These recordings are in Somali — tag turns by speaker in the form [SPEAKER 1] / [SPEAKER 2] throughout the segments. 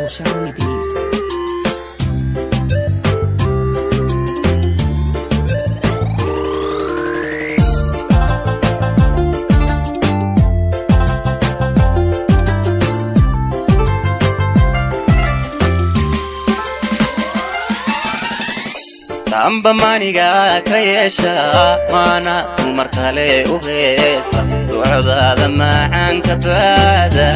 [SPEAKER 1] Bulshawi Beats.
[SPEAKER 2] Amba maniga ka yeesha maana dumar kale u heesa ducdaada macaanka baada.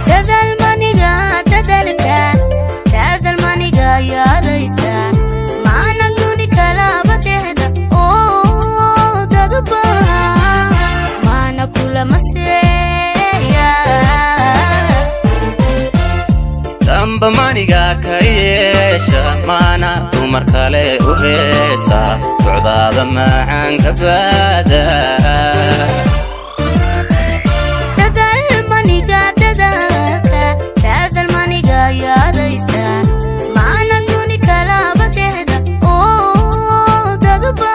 [SPEAKER 3] Dadaal maniga dadalka, dadaal maniga yaadaysta, maana duni kalaba dehda oo dadba maana kulama seeya.
[SPEAKER 2] Amba maniga ka yeesha maana dumar kale u heesa ducdaada macaanka baada.
[SPEAKER 3] Dadaal maniga dadalka, dadaal maniga yaadaysta, maana duni kalaba dehda oo dadba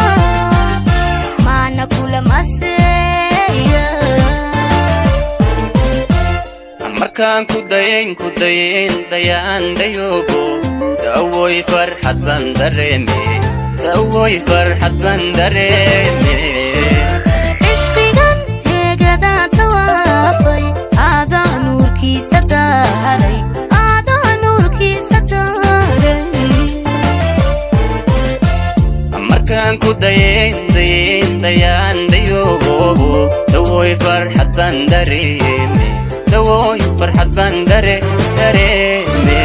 [SPEAKER 3] maana kulama seeya.
[SPEAKER 2] Markaan ku dayayn ku dayayn dayaan dayoogo, dawoy farxad baan dareeme, dawoy farxad baan dareeme.
[SPEAKER 3] Cishqigan heegadaa tawaafay, aadaa nuurkiisa daaray, aadaa nuurkiisa daaray.
[SPEAKER 2] Markaan ku dayayn dayayn dayaan dayoogo, dawoy farxad baan dareeme, dawoy farxad baan dareeme.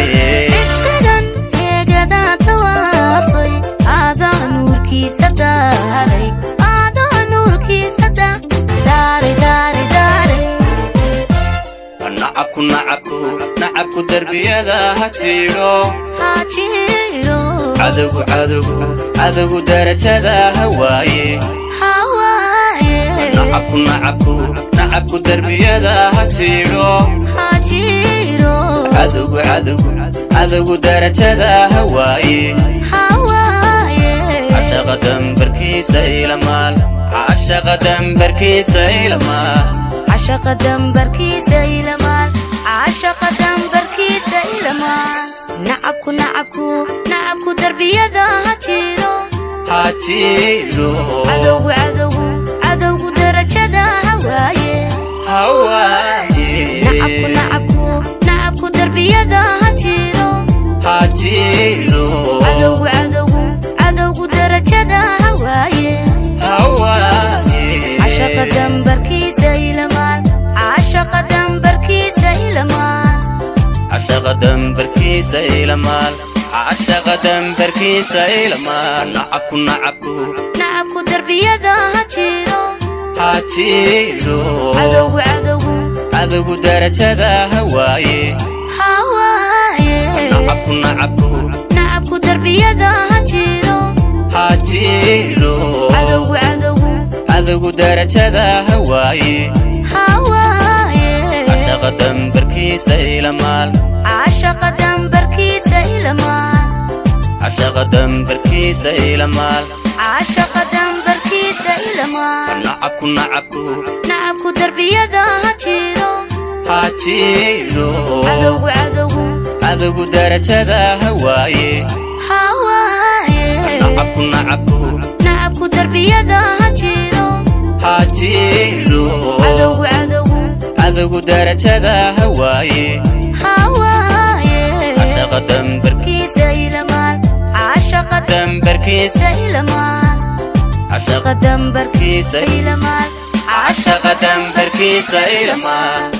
[SPEAKER 3] Cishqigan heegadaa tawaafay, aadaa nuurkiisa daaray, aadaa nuurkiisa daaray, daaray, daaray.
[SPEAKER 2] Nacabku nacabku nacabku darbiyada ha jiidho.
[SPEAKER 3] Ha jiro.
[SPEAKER 2] Cadowgu cadowgu cadowgu darajada ha waaye.
[SPEAKER 3] Hawaaye.
[SPEAKER 2] Nacabku nacabku nacabku darbiyada ha jiidho.
[SPEAKER 3] Ha jiro.
[SPEAKER 2] Cadowgu cadowgu cadowgu darajada ha waaye.
[SPEAKER 3] Hawaaye.
[SPEAKER 2] Cashaqa dambarkiisa ilamaal, cashaqa dambarkiisa ilamaal.
[SPEAKER 3] Cashaqa dambarkiisa ilamaal, cashaqa dambarkiisa ilamaal. Nacabku nacabku nacabku darbiyada ha jiro.
[SPEAKER 2] Ha jiidho.
[SPEAKER 3] Cadowgu cadowgu cadowgu darajada ha waaye.
[SPEAKER 2] Ha waaye.
[SPEAKER 3] Nacabku nacabku nacabku darbiyada ha jiro.
[SPEAKER 2] Ha jiidho.
[SPEAKER 3] Cadowgu cadowgu cadowgu darajada ha waaye.
[SPEAKER 2] Ha waaye.
[SPEAKER 3] Cashaqa dambarkiisa ilamaal, cashaqa dambarkiisa ilamaal.
[SPEAKER 2] Cashaqa dambarkiisa ilamaal, cashaqa dambarkiisa ilamaal. Nacabku nacabku
[SPEAKER 3] nacabku darbiyada ha jiro.
[SPEAKER 2] Ha jiidho.
[SPEAKER 3] Cadowgu cadowgu
[SPEAKER 2] cadowgu darajada ha waaye.
[SPEAKER 3] Ha waaye.
[SPEAKER 2] Nacabku nacabku
[SPEAKER 3] nacabku darbiyada ha jiro.
[SPEAKER 2] Ha jiidho.
[SPEAKER 3] Cadowgu cadowgu
[SPEAKER 2] cadowgu darajada ha waaye.
[SPEAKER 3] Ha waaye.
[SPEAKER 2] Cashaqa dambarkiisa ilamaal.
[SPEAKER 3] Cashaqa dambarkiisa ilamaal.
[SPEAKER 2] Cashaqa dambarkiisa ilamaal.
[SPEAKER 3] Cashaqa dambarkiisa ilamaal.
[SPEAKER 2] Nacabku nacabku
[SPEAKER 3] nacabku darbiyada ha jiro.
[SPEAKER 2] Ha jiidho.
[SPEAKER 3] Cadowgu cadowgu
[SPEAKER 2] cadowgu darajada ha waaye.
[SPEAKER 3] Ha waaye.
[SPEAKER 2] Nacabku nacabku
[SPEAKER 3] nacabku darbiyada ha jiro.
[SPEAKER 2] Ha jiidho.
[SPEAKER 3] Cadowgu cadowgu
[SPEAKER 2] cadowgu darajada ha waaye.
[SPEAKER 3] Ha waaye.
[SPEAKER 2] Cashaqa
[SPEAKER 3] kiisa ilamaal, cashaqa
[SPEAKER 2] dambarkiisa
[SPEAKER 3] ilamaal.
[SPEAKER 2] Cashaqa
[SPEAKER 3] dambarkiisa ilamaal.
[SPEAKER 2] Cashaqa dambarkiisa ilamaal.